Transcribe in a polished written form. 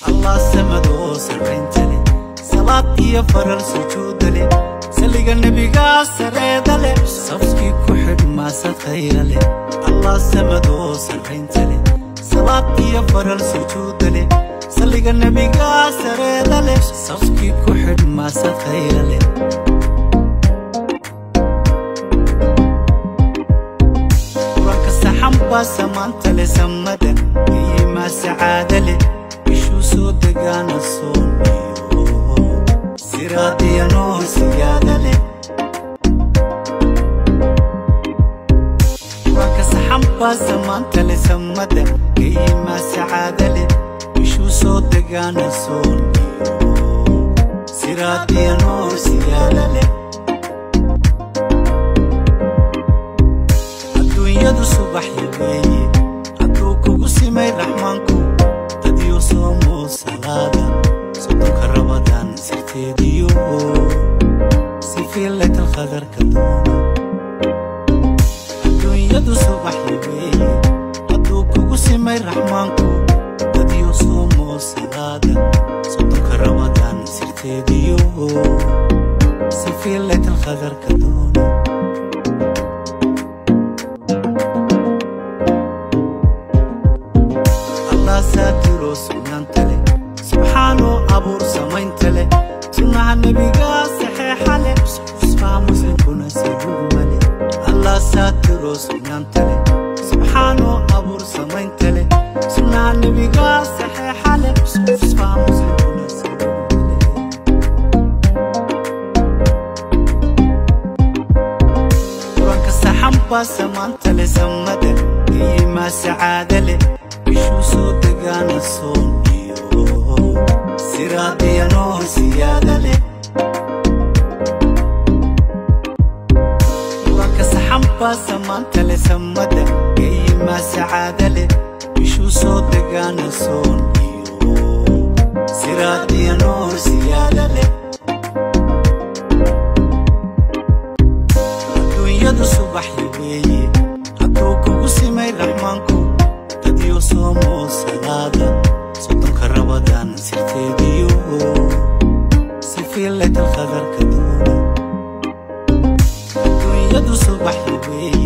Allah samadoo sarraynta leh, salaad iyo faral sujuuda leh, saliga nebigaa sareeda leh, safkii ku xidhmaasad khayra leh. Allah samadoo sarraynta leh, salaad iyo faral sujuuda leh, saliga nebigaa sareeda leh, safkii ku xidhmaasad khayra leh. Qur-aanka saxan baa samaanta leh, samada iyimaa sacaada leh, bishuu soo degaana sooniyo siraad iyo nuur siyaada leh. Qur-aanka saxan baa samaanta leh, samada iyimaa sacaada leh, bishuu soo degaana sooniyo siraad iyo nuur siyaada leh. Adduunyadu subaxya weeye hadduu kugu simay Raxmaanku, dadyo soomoo salaada 30-ka Rabadaan sirteediyo si fiilaytal qadarka doona. Adduunyadu subaxya weeye hadduu kugu simay Raxmaanku, dadyo soomoo salaada 30-ka Rabadaan sirteediyo si fiilaytal qadarka doona. Allah saatiroo sugnaanta leh, subxaanoo abuur samaynta leh, sunnaha nebigaa saxeexa leh, usbaa muslimkuna saguguma leh. Allah saatiroo sugnaanta leh, subxaanoo abuur samaynta leh, sunnaha nebigaa saxeexa leh, usbaa muslimkuna saguguma leh. Qur-aanka saxan baa samaanta leh, samada iyimaa sacaada leh, bishuu soo degaana soon iyo siraad iyo nuur siyaada leh. Qur-aanka saxan baa samaanta leh, samada iyimaa sacaada leh, bishuu soo degaana soon iyo siraad iyo nuur siyaada leh. Adduunyadu subaxya weeye hadduu kugu simay Raxmaanku, dadyo soomoo salaada 30-ka Rabadaan sirteediyo si fiilaytal qadarka doona. Adduunyadu subaxya weeye.